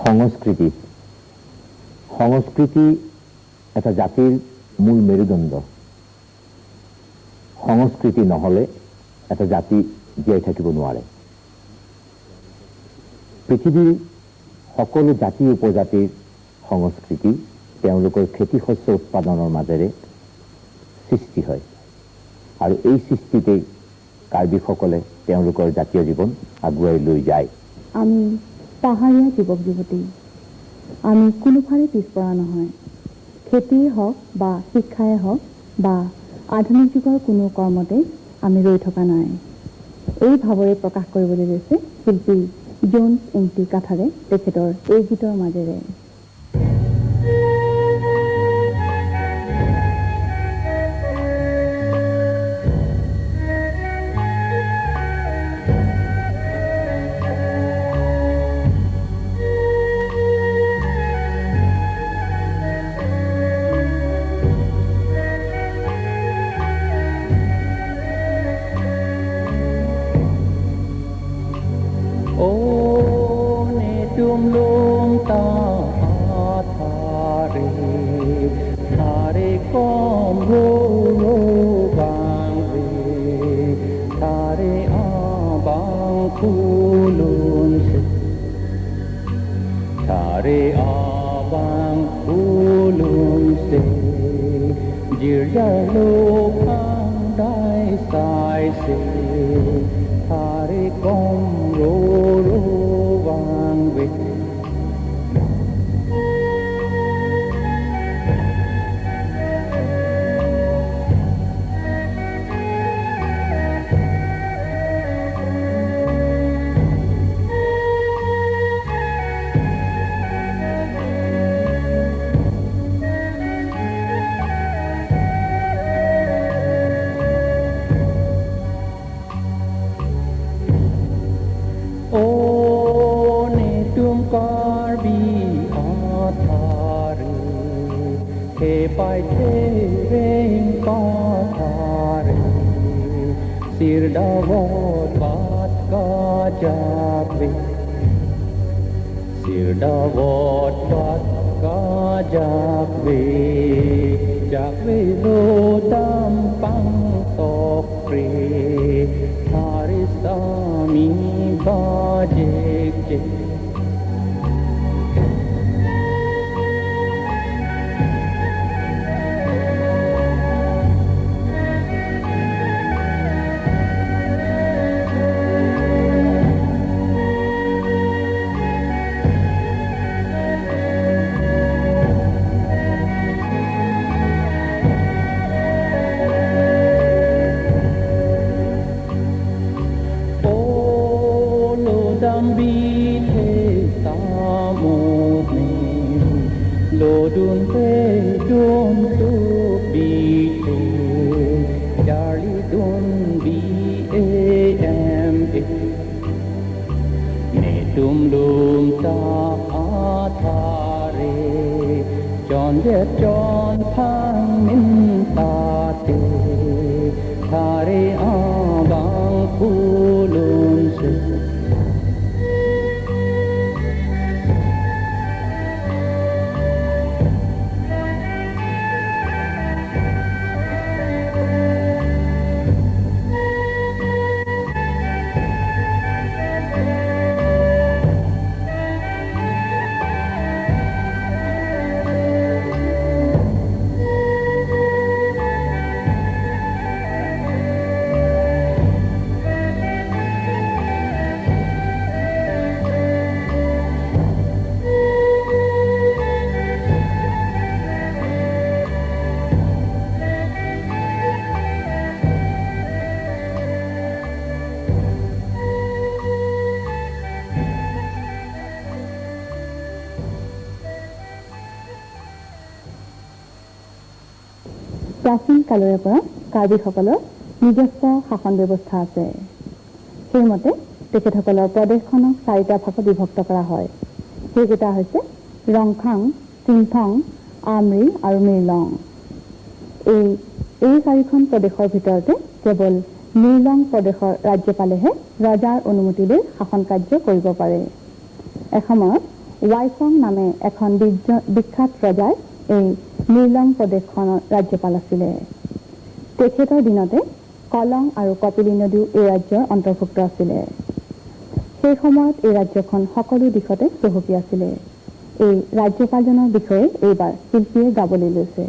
সংস্কৃতি সংস্কৃতি এটা জাতিৰ মূল মেৰুদণ্ড। সংস্কৃতি নহ'লে এটা জাতি জীয়াই থাকিব নোৱাৰে। পৃথিৱীৰ সকলো জাতি উপজাতিৰ সংস্কৃতি তেওঁলোকৰ খেতি শস্য উৎপাদনৰ মাজেৰে সৃষ্টি হয় আৰু এই সৃষ্টিতেই কাৰ্বিসকলে তেওঁলোকৰ জাতীয় জীৱন আগুৱাই লৈ যায়। আমি পাহাৰীয়া যুৱক যুৱতী, আমি কোনোফালে পিছপৰা নহয়। খেতিয়েই হওক বা শিক্ষাই হওক বা আধুনিক যুগৰ কোনো কৰ্মতে আমি ৰৈ থকা নাই। এই ভাৱৰে প্ৰকাশ কৰিবলৈ লৈছে শিল্পী জোনছ ইংতি কাথাৰে তেখেতৰ এই গীতৰ মাজেৰে। প্ৰাচীন কালৰে পৰা কাৰ্বিসকলৰ নিজস্ব শাসন ব্যৱস্থা আছে। সেইমতে তেখেতসকলৰ প্ৰদেশখনক চাৰিটা ভাগত বিভক্ত কৰা হয়। সেইকেইটা হৈছে ৰংখাং, চিংথং, আমৰি আৰু মিৰলং। এই চাৰিখন প্ৰদেশৰ ভিতৰতে কেৱল নিৰ্লং প্ৰদেশৰ ৰাজ্যপালেহে ৰজাৰ অনুমতি লৈ শাসন কাৰ্য কৰিব পাৰে। এসময়ত ৱাইফং নামে এখন বিখ্যাত ৰজাই এই নিৰ্লং প্ৰদেশখনৰ ৰাজ্যপাল আছিলে। তেখেতৰ দিনতে কলং আৰু কপিলী নদীও এই ৰাজ্যৰ অন্তৰ্ভুক্ত আছিলে। সেই সময়ত এই ৰাজ্যখন সকলো দিশতে চহকী আছিলে। এই ৰাজ্যপালজনৰ বিষয়ে এইবাৰ শিল্পীয়ে গাবলৈ লৈছে।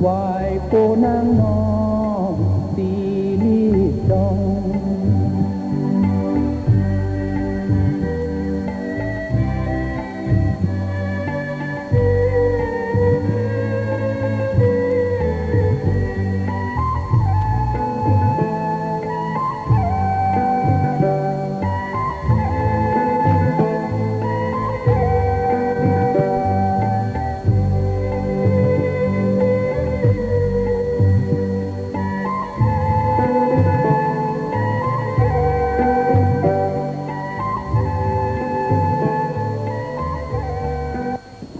Wai po nang nong si li dong.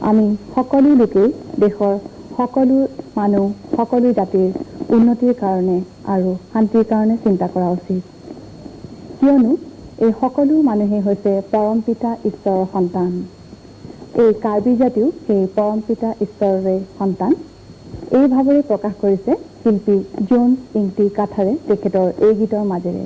আমি সকলো লোকেই দেশৰ সকলো মানুহ, সকলো জাতিৰ উন্নতিৰ কাৰণে আৰু শান্তিৰ কাৰণে চিন্তা কৰা উচিত, কিয়নো এই সকলো মানুহেই হৈছে পৰম পিতা ঈশ্বৰৰ সন্তান। এই কাৰ্বি জাতিও সেই পৰম পিতা ঈশ্বৰৰে সন্তান। এই ভাৱেৰে প্ৰকাশ কৰিছে শিল্পী জোন ইংটি কাথাৰে তেখেতৰ এই গীতৰ মাজেৰে।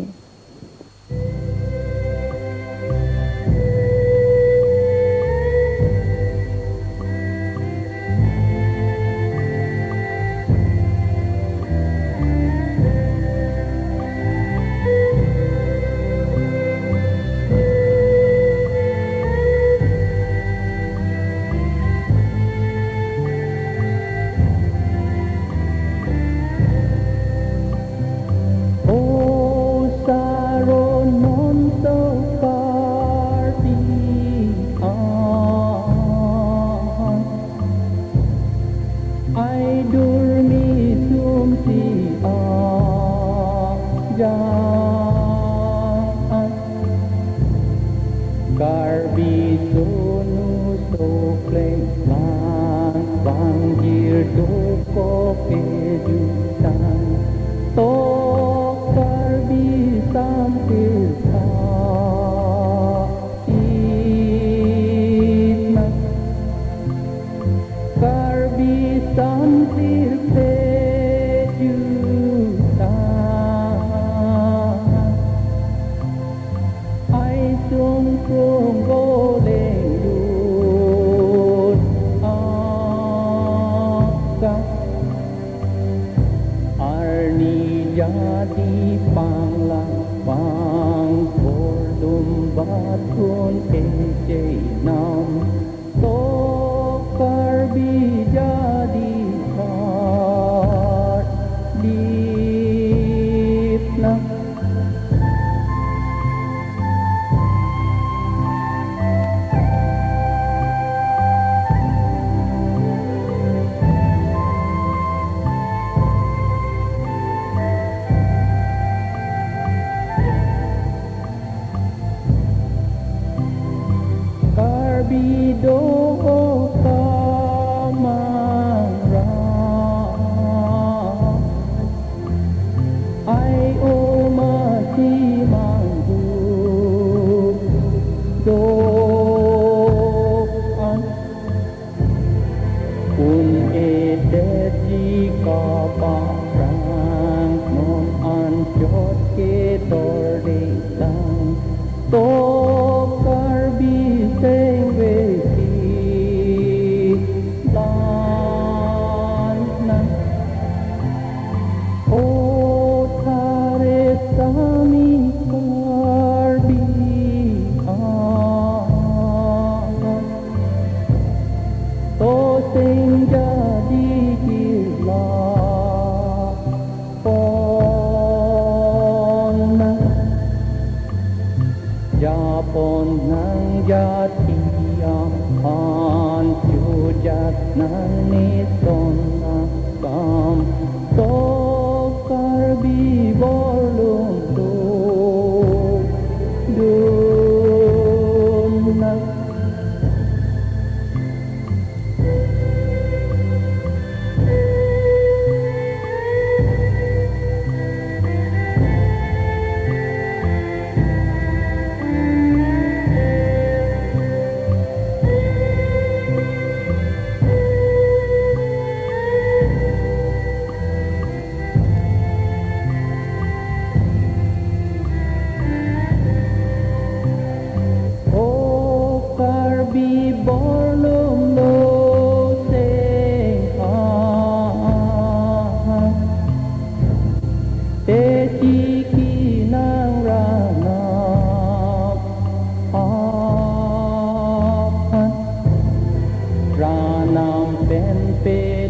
นำเป็นเป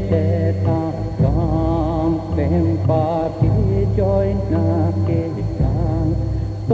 แต่ทางกำเป็นปาที่จอยนาเกตังโต